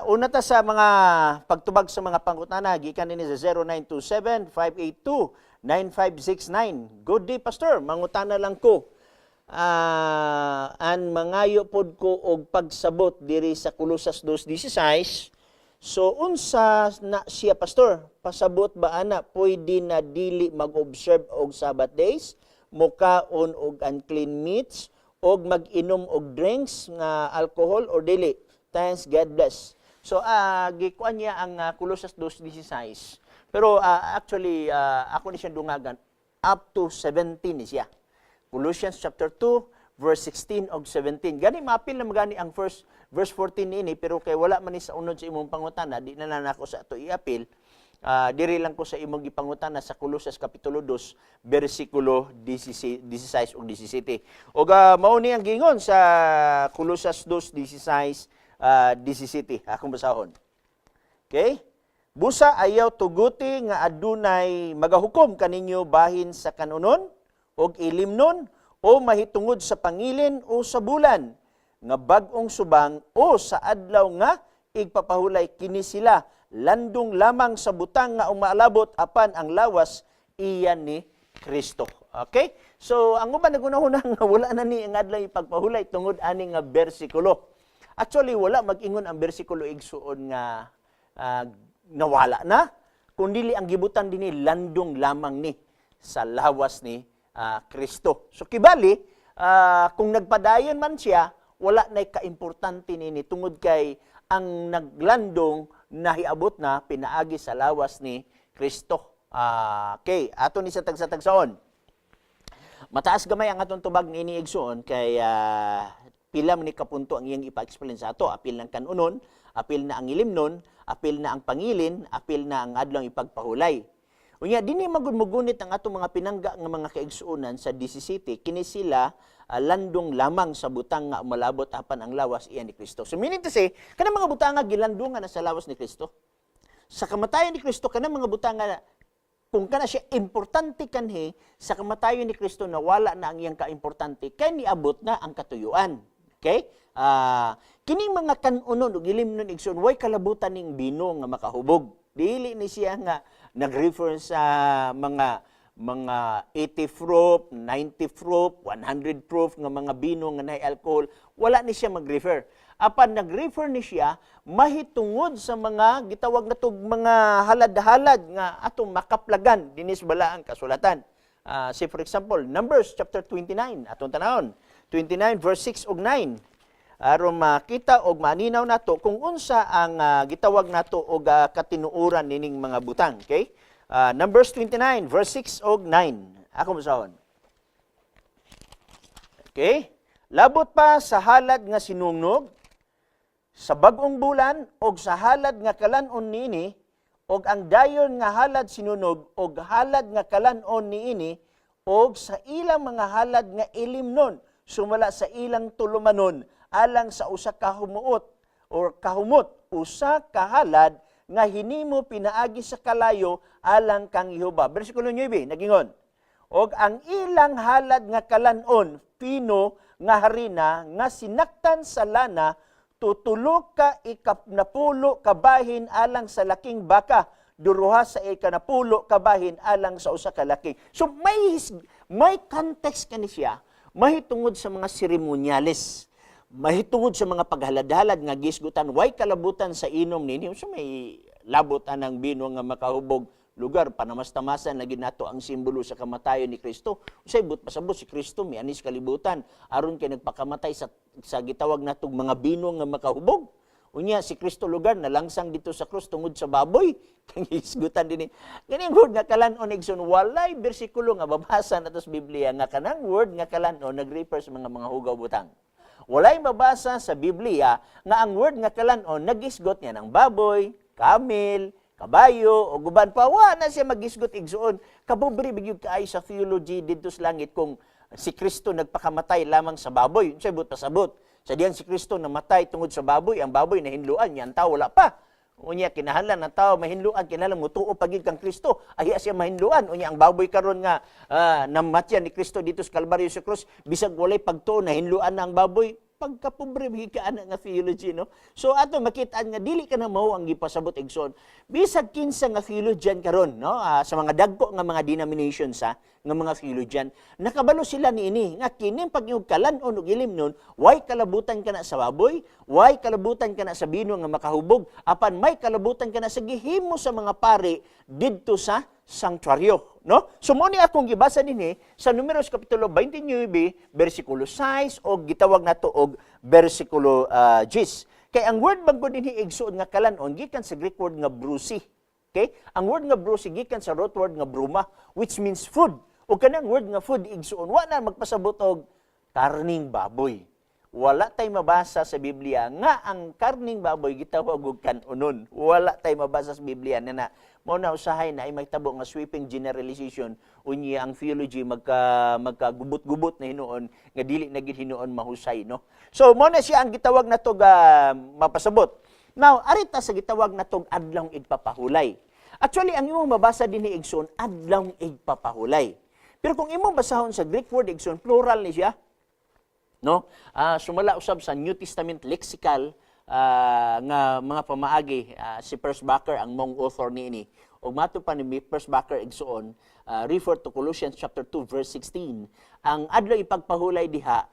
Una ta sa mga pagtubag sa mga pangutana gikan nini sa 0927-582-9569. "Good day, Pastor, mangutana lang ko. An mangayo pod ko og pagsabot diri sa Colosas 2:16. So unsa na siya, Pastor? Pasabot ba ana, pwede na dili mag-observe og Sabbath days, mukaon og unclean meats og mag-inom og drinks nga alcohol or dili? Thanks, God bless." So gikuan niya ang Colosas 2:16. Pero actually ako ni siyang dungagan up to 17 ni siya. Colossians chapter 2 verse 16 og 17. Gani maapil na magani ang first verse 14 niini, pero kay wala man ni sa unod sa imong pangutana, di na nako sa ato iapil. Diri lang ko sa imong gipangutana sa Colosas kapitulo 2 bersikulo 16 16 ug 17. Ug mao ni ang giingon sa Colosas 2:16 17. Akong basahon. Okay? "Busa ayaw tuguti nga adunay magahukom kaninyo bahin sa kanunon og ilimnon o mahitungod sa pangilin o sa bulan nga bag-ong subang o sa adlaw nga igpapahulay. Kini sila landong lamang sa butang nga umaalabot, apan ang lawas iya ni Kristo." Okay? So ang uban nagunahuna nga wala na ni ang adlaw ipagpahulay tungod ani nga bersikulo. Actually, wala mag-ingon ang bersikulo, igsuon, nga nawala na, kundi ang gibutan dinhi landong lamang ni sa lawas ni Kristo. So kibali, kung nagpadayon man siya, wala na'y kaimportante nini tungod kay ang naglandong nahiabot na pinaagi sa lawas ni Kristo. Okay, ato ni sa tagsa-tagsaon. Mataas gamay ang atong tubag niini, igsuon, kay pila man ni kapunto ang iyang ipa-explain sa ato. Apil ng kanunon, apil na ang ilimnon, apil na ang pangilin, apil na ang adlong ipagpahulay. Unya dinhi magud mugunit ang atong mga pinangga nga mga kaigsuonan sa 17, kini sila landong lamang sa butang nga malabot apan ang lawas iya ni Kristo. So meaning to say, kanang mga butang nga gilandungan na sa lawas ni Kristo. Sa kamatayon ni Kristo, kanang mga butang nga kung kana siya importante kanhi, sa kamatayon ni Kristo nawala na ang iyang kaimportante kay niabot na ang katuyuan. Okay? Kining mga kanunon ug ilimnon, igsoon, way kalabutan ning bino nga makahubog. Dili ni siya nga nag-refer sa mga 80 proof, 90 proof, 100 proof nga mga bino nga naay alcohol, wala ni siya mag-refer. Apan nag-refer ni siya mahitungod sa mga gitawag natog mga halad-halad nga atong makaplagan dinis balaang kasulatan. Say for example, Numbers chapter 29, atong tanawon. 29 verse 6 ug 9 aron makita og maninaw nato kung unsa ang gitawag nato og katinuoran nining mga butang, okay? Numbers 29 verse 6 ug 9. Ako basahon. Okay? "Labot pa sa halad nga sinugnog sa bag-ong bulan og sa halad nga kalan-on niini og ang dayon nga halad sinunog og halad nga kalan-on niini og sa ilang mga halad nga ilimnon sumala sa ilang tulumanon alang sa usa ka humuot or kahumot, usa ka halad nga hinimo pinaagi sa kalayo alang kang Jehova." Bersikulo 9 nagingon, "Og ang ilang halad nga kalan-on, pino nga harina nga sinaktan sa lana, tutulo ka ikanapulo kabahin alang sa laking baka, duruha sa 10 kabahin alang sa usa ka laki." So may context kani siya mahitungod sa mga seremonyales, mahitungod sa mga paghalad-halad nga gisgutan, way kalabutan sa inom nini. So may labot anang bino nga makahubog lugar, panamastamasan lagi nato ang simbolo sa kamatayon ni Kristo. Unsay buot pasabot, si Kristo miani sa kalibutan aron kay nagpakamatay sa gitawag natog mga bino nga makahubog? Unya si Kristo lugar nalangsang dito sa krus tungod sa baboy? Kang hisgutan dinhi. Ganing word nga kalan-on, igsoon, walay bersikulo nga babasa nato sa Biblia nga kanang word nga kalan-on nag-refer sa mga hugaw butang. Walay mabasa sa Biblia nga ang word nga kalan-on nagisgot niya ng baboy, camel, kabayo, o guban pa. Wa na siya magisgot, igsuon. Kapobre gyud kaayo sa theology didto sa langit kung si Kristo nagpakamatay lamang sa baboy. Unsay buot pasabot? Sa diyang si Kristo namatay tungod sa baboy, ang baboy nahinluan, yan tao wala pa. Unya kinahanglan ang tao mahinluan, kinahanglan mutuo pagid kang Kristo. Ahiya siya mahinluan. Unya ang baboy karon nga namatyan ni Kristo dito sa Kalbaryo sa krus, bisag walay pagtuo, nahinluan na ang baboy. Pagkapobre mi ka ana nga theology, no? So ato makita nga dili ka na mao ang gipasabot, igsoon. Bisag kinsa nga theologian karon, no? Sa mga dagko nga mga denominations ha, nga mga theologian, nakabalo sila niini nga kining pag-ingog kalan-on ug ilimnon, way kalabutan kana sa baboy, way kalabutan kana sa bino nga makahubog, apan may kalabutan kana sa gihimo sa mga pari didto sa sanctuaryo, no? So mo ni akong gibasa dinhi sa Numeros kapitulo 29 bersikulo 6 og gitawag nato og bersikulo 10. Kay ang word man gud dinhi, igsuon, nga kalan-on gikan sa Greek word nga brusi. Okay? Ang word nga brusi gikan sa root word nga bruma, which means food. O kanang word nga food, igsuon, wa na magpasabot og karning baboy. Wala tay mabasa sa Biblia nga ang karning baboy gitawag og kanunon. Wala tay mabasa sa Biblia na na. Mao na usahay na ay mahitabo nga sweeping generalization, unya ang theology magkagubot-gubot na hinuon nga dili na gid hinuon mahusay, no? So mao na siya ang gitawag nato ga mapasabot. Now, arita sa gitawag natog adlawng igpapahulay. Actually, ang imong mabasa dinhi, igsoon, adlawng igpapahulay. Pero kung imong basahon sa Greek word, igsoon, plural ni siya, no? Sumala usab sa New Testament lexical nga mga pamaagi, si Baker ang mong author niini. Ug mato pa ni Baker, igsoon, refer to Colossians chapter 2 verse 16. Ang adlaw ipagpahulay diha,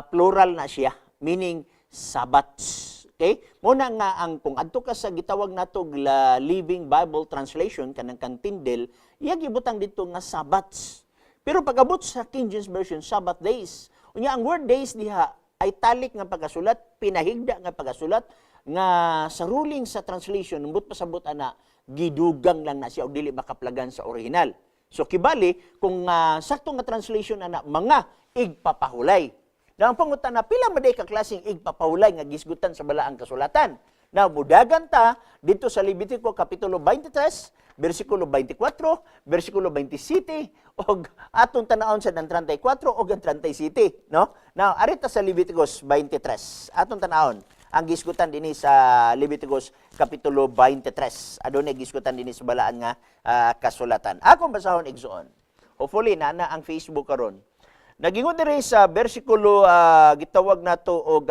plural na siya, meaning Sabbaths. Okay? Muna nga ang kung adto ka sa gitawag nato la Living Bible Translation kanang kang Tyndale, iya gibutang dito nga Sabbaths. Pero pag-abot sa King James Version, Sabbath days. Unya ang word days diha, italic nga pagkasulat, pinahigda nga pagkasulat nga sa ruling sa translation, but pasabot ana gidugang lang na siya og dili makaplagan sa original. So kibali kung sakto nga translation ana, mga igpapahulay. Na ang pangutana, pila man day ka klaseng igpapahulay nga gisgutan sa balaang kasulatan? Now, mudagan ta dito sa Levitico kapitulo 23, versikulo 24, versikulo 27, og atong tanawon sa ang 34 og ang 37, no? Now, arita sa Leviticus 23. Atong tanawon ang gisgutan dinhi sa Leviticus kapitulo 23. Adunay gisgutan dinhi sa balaan nga kasulatan. Akong basahon, igsuon. Hopefully na na ang Facebook karon. Nagingon diri sa bersikulo gitawag nato og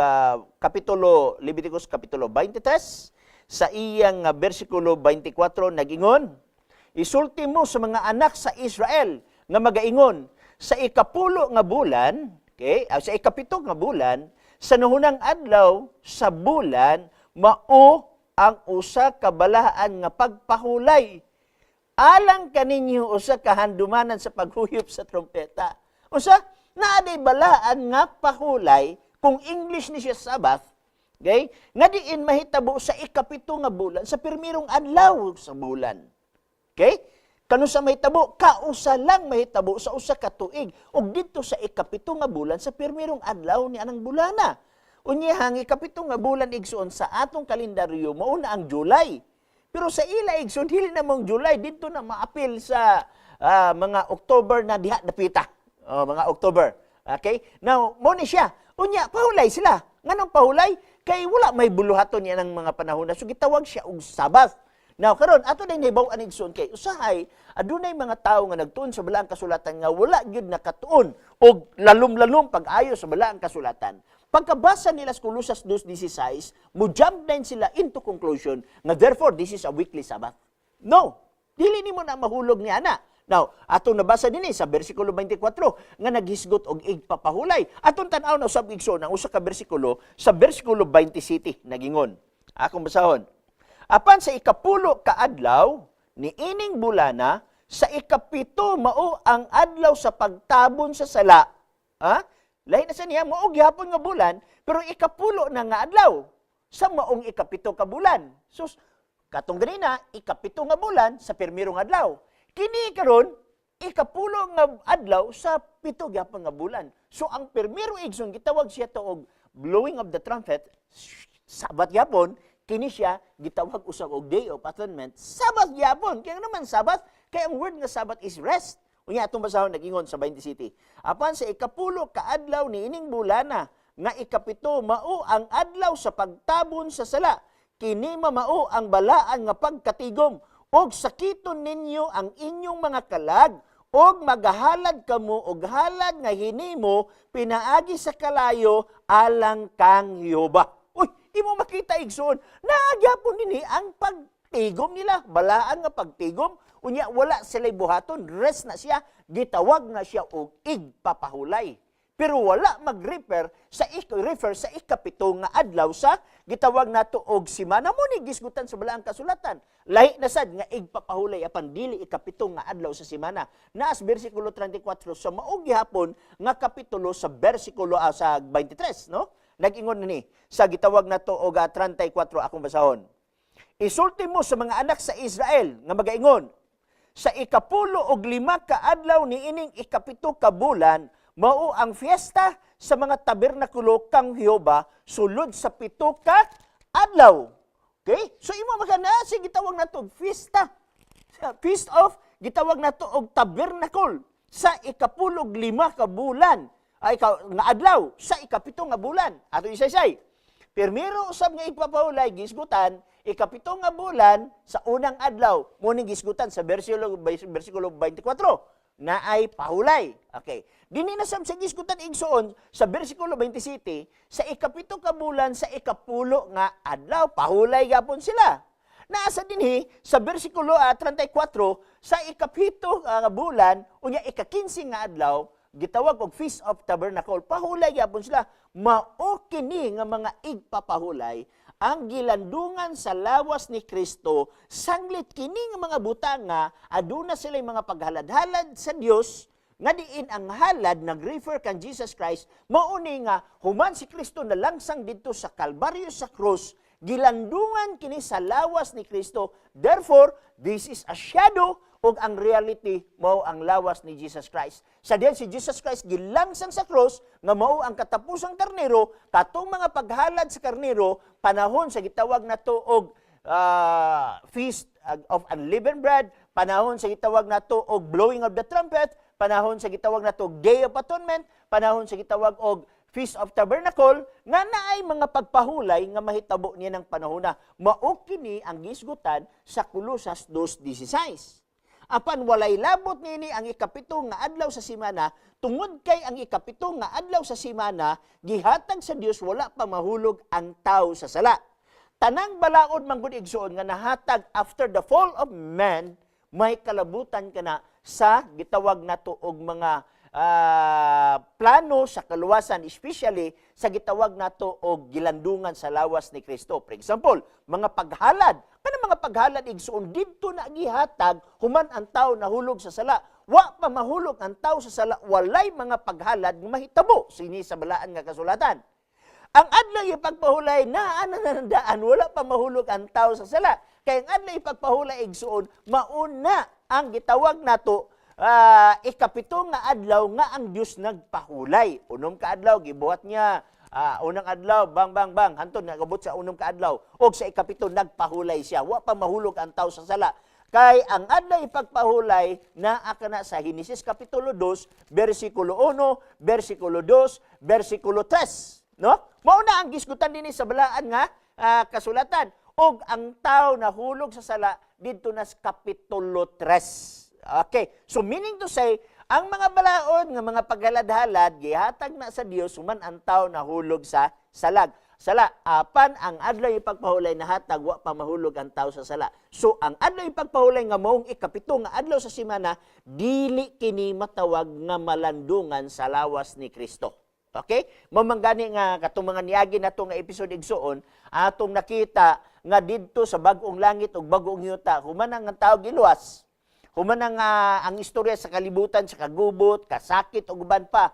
kapitulo Leviticus kapitulo 23 sa iyang bersikulo 24, nagingon, "Isulti mo sa mga anak sa Israel nga magaingon, sa ikapulo nga bulan," okay, sa ikapito nga bulan, "sa nahunang adlaw sa bulan, mao ang usa ka balaan nga pagpahulay. Alang kaninyo usa ka handumanan sa paghuyop sa trompeta." Usa, naa balaan nga pahulay, kung English ni siya Sabbath, okay? Nga diin mahitabo sa ikapito nga bulan, sa pirmirong adlaw sa bulan. Okay? Kanu sa mahitabo, kausa lang mahitabo sa usa ka tuig ug didto sa ikapito nga bulan sa pirmirong adlaw ni anang bulana. Unya ang ikapito nga bulan, igsuon, sa atong kalendaryo mao na ang July. Pero sa ila, igsuon, dili na mong July, didto na maapil sa mga October na diha dapita. Oh, mga October. Okay? Now, mo ni siya. Unya pahulay sila. Nganong pahulay? Kay wala may buluhaton niya ng mga panahon na. So gitawag siya og Sabbath. Now, karon ato din nahibaw-an, igsoon, kay usahay adunay mga tawo nga nagtuon sa balaang kasulatan nga wala gyud nakatuon og lalom-lalom pag-ayo sa balaang kasulatan. Pagkabasa nila sa Colosas 2:16, mo jump din sila into conclusion nga therefore this is a weekly Sabbath. No, dili nimo na mahulog ni ana. Now, atong nabasa dinhi sa bersikulo 24 nga naghisgot og igpapahulay. Atong tan-aw na usab, igsoon, ang usa ka bersikulo sa bersikulo 27, nagingon. Akong basahon. "Apan sa ikapulo ka adlaw ni ining bulana, sa ikapito, mao ang adlaw sa pagtabon sa sala." Ha? Lahi na sa niya, mao gihapon nga bulan, pero ikapulo na nga adlaw sa maong ikapito ka bulan. So, katong ganina, ikapito nga bulan sa pirmirong adlaw. Kini karon, ikapulo nga adlaw sa pito gyapon nga bulan. So ang pirmiro, igsoon, gitawag siya to og blowing of the trumpet, Sabbath gyapon. Kini siya gitawag usab og Day of Atonement, Sabbath gyapon. Kaya naman Sabbath, kay ang word nga Sabbath is rest. Unya atong basahon, nagingon sa 27. "Apan sa ikapulo ka adlaw ni ining bulana nga ikapito, mao ang adlaw sa pagtabon sa sala. Kini mamao ang balaan nga pagkatigom ug sakiton ninyo ang inyong mga kalag Og magahalad kamo og halad nga hinimo pinaagi sa kalayo alang kang Jehova. Uy, imo makita, igsoon, naa gyapon dinhi ang pagtigom nila, balaan nga pagtigom. Unya wala sila buhaton, rest na siya, gitawag na siya og igpapahulay. Pero wala mag-refer sa ikapito nga adlaw sa gitawag nato og simana. Mao ni gisgutan sa balaang kasulatan. Lahi na sad nga igpapahulay, apan dili ikapito nga adlaw sa simana. Naa sa bersikulo 34 sa mao gihapon nga kapitulo sa bersikulo sa 23, no? Nag-ingon ni sa gitawag nato og 34, akong basahon. Isulti mo sa mga anak sa Israel nga magaingon, sa 15 ka adlaw niining 7 ka bulan, mao ang fiesta sa mga tabernakulo kang Jehova sulod sa 7 ka adlaw. Okay? So imo makana si gitawag nato og fiesta. Feast of gitawag nato og tabernacle sa 15 ka bulan ay ka, nga adlaw sa 7 nga bulan. Ato isaysay. Pirmiro usab nga igpapahulay gisgutan 7 nga bulan sa unang adlaw, mao ning gisgutan sa bersikulo 24 na ay pahulay. Okay. Dinhi na sab sa gisgutan, igsoon, sa bersikulo 27 sa 7 ka bulan sa 10 nga adlaw, pahulay gapon sila. Naa sa dinhi sa bersikulo 34 sa 7 nga bulan unya ika-15 nga adlaw, gitawag og Feast of Tabernacle, pahulay gyapon sila. Mao kini nga mga igpapahulay ang gilandungan sa lawas ni Kristo, sanglit kini nga mga butanga aduna sila mga paghalad-halad sa Dios nga diin ang halad nag-refer kan Jesus Christ. Mao ni nga human si Kristo nalangsang didto sa Kalbaryo, sa krus, gilandungan kini sa lawas ni Kristo. Therefore, this is a shadow ug ang reality mao ang lawas ni Jesus Christ. Sa diyan si Jesus Christ gilangsang sa krus nga mao ang katapusang karnero, katong mga paghalad sa karnero panahon sa gitawag nato og Feast of Unleavened Bread, panahon sa gitawag nato og blowing of the trumpet, panahon sa gitawag nato og Day of Atonement, panahon sa gitawag og Feast of Tabernacle, nga naay mga pagpahulay nga mahitabo niya ng panahon na mao kini ang gisgutan sa Kolosas 2:16. Apan walay labot nini ang 7 nga adlaw sa simana, tungod kay ang 7 nga adlaw sa simana gihatag sa Dios wala pa mahulog ang tao sa sala. Tanang balaod man gud, igsoon, nga nahatag after the fall of man, may kalabutan kana sa gitawag nato og mga plano sa kaluwasan, especially sa gitawag nato og gilandungan sa lawas ni Kristo. For example, mga paghalad. Kanang mga paghalad, igsoon, didto na gihatag human ang tao nahulog sa sala. Wa pa mahulog ang tao sa sala, walay mga paghalad nga mahitabo sini sa balaan nga kasulatan. Ang adlaw ipagpahulay naa na nandaan, wala pa mahulog ang tao sa sala. Kay ang adlaw ipagpahulay, igsoon, mauna ang gitawag nato 7 nga adlaw nga ang Dios nagpahulay. 6 ka adlaw gibuhat niya. Unang adlaw, bang bang bang, hantod nagabot sa 6 ka adlaw. Og sa 7 nagpahulay siya. Wa pa mahulog ang tao sa sala. Kay ang adlaw ipagpahulay naa kana sa Henesis kapitulo 2, bersikulo 1, bersikulo 2, bersikulo 3. No? Mao na ang gisgutan dinhi sa balaan nga kasulatan. Og ang tao nahulog sa sala didto na sa kapitulo 3. Okay. So meaning to say, ang mga balaod nga mga paghalad-halad gihatag na sa Dios human ang tao nahulog sa salag. Sala, apan ang adlaw ipagpahulay nahatag wa pa mahulog ang tao sa sala. So ang adlaw ipagpahulay nga maong 7 nga adlaw sa simana, dili kini matawag nga malandungan sa lawas ni Kristo. Okay? Mao man gani nga katong mga niagi nato nga episode, igsoon, atong nakita nga didto sa bag-ong langit ug bag-ong yuta, human ang tao giluwas. Human ang istorya sa kalibutan sa kagubot, kasakit ug uban pa.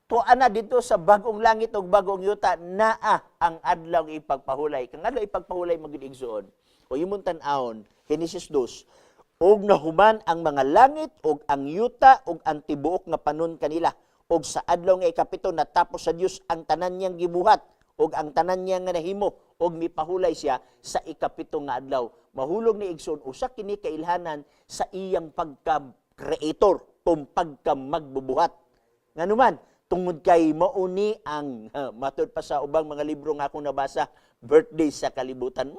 Tuan na dito sa bag-ong langit ug bag-ong yuta, naa ang adlaw ipagpahulay. Kang adlaw ipagpahulay magid, igsoon. O imong tan-awon, Genesis 2, ug nahuman ang mga langit ug ang yuta ug ang tibuok nga panon kanila. Ug sa adlaw nga 7 natapos sa Dios ang tanan niyang gibuhat ug ang tanan niya nga nahimo, ug mipahulay siya sa 7 nga adlaw. Mahulog ni, igsoon, usa kini kailhanan sa iyang pagka-creator, kung pagka magbubuhat. Nganuman, tungod kay mauni ang matud pa sa ubang mga libro nga akong nabasa, Birthday sa kalibutan.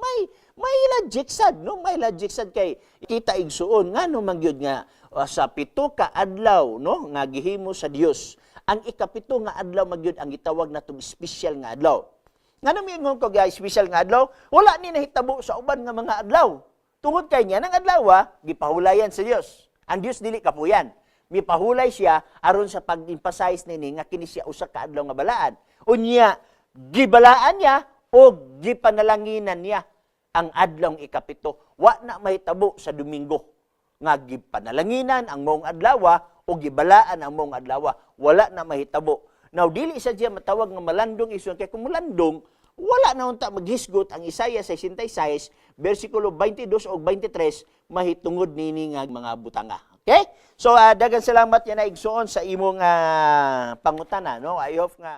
May logic sad, no? May logic sad kay kita, igsuon, ngano man gyud nga sa 7 ka adlaw, no, nga gihimo sa Dios. Ang 7 nga adlaw man gyud ang gitawag natong espesyal nga adlaw. Ngano miingon ko ga espesyal nga adlaw? Wala ni nahitabo sa uban nga mga adlaw. Tungod kay niya ng adlaw, gipahulayan sa Dios. Ang Dios dili kapuyan. Mipahulay siya aron sa pag-emphasize nini nga kini siya usa ka adlaw nga balaan. Unya, gibalaan niya o gipanalanginan niya ang adlawng 7. Wa na mahitabo sa Domingo nga gipanalanginan ang maong adlaw o gibalaan ang maong adlaw. Wala na mahitabo. Now, dili sa siya matawag nga malandong, igsuon, kay kung malandong, wala na unta maghisgot ang Isaiah 66 versikulo 22 ug 23 mahitungod nini nga mga butanga. Okay? So daghang salamat yan na, igsuon, sa imong pangutana, no? I hope nga